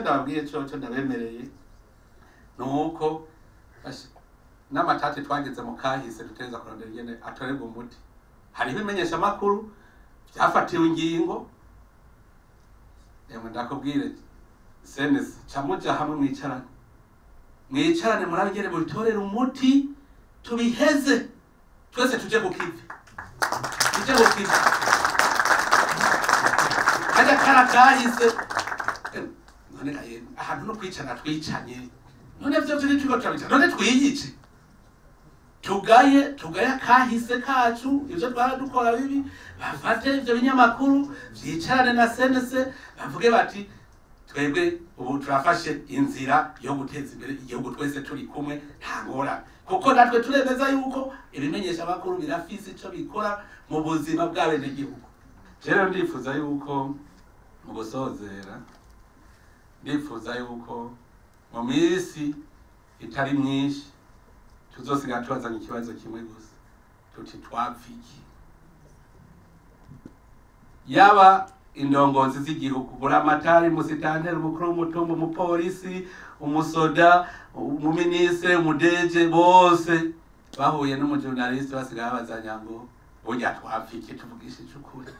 Icyo ndababwiye cyo ndabemereye ni uko n'amatati twageze mu kahise dutegereza kurondera ingene atorerwa umuti. Hariho ibimenyeshamakuru byafatiwe ingingo. Emwe, ndakubwire, CNC, ca muja hamwe, mwicarane, mwicarane, murabe ingene mubitorera umuti, tubiheze twese, tuje ku kivi, tuje ku kivi. Kajya kara kahise. None ahantu no kwicana twicanye, none vyo turi turiko turabica, none twiyice, tugaye, tugaye akahise kacu, ivyo twara dukora bibi. Bafate ivyo binyamakuru vyicarane na CNC, bavuge bati: "Twebwe ubu turafashe inzira yo guteza imbere igihugu twese turi kumwe, nta ngorane." Kuko natwe turemeza yuko ibimenyesha amakuru birafise ico bikora mu buzima bw'abenegihugu. Rero ndifuza yuko mu gusozera, ndifuza yuko mu minsi itari myinshi tuzosigara tubazanya ikibazo kimwe gusa, tuti: "Twapfa iki?" Yaba indongozi z'igihugu, buramatari, musitanteri, umukuru w'umutumba, umupolisi, umusoda, umuminisitiri, umudeje, bose bahuye n'umujournaliste, basigaye babazanya ngo: "Burya twapfa iki?" Tuvugishije ukuri.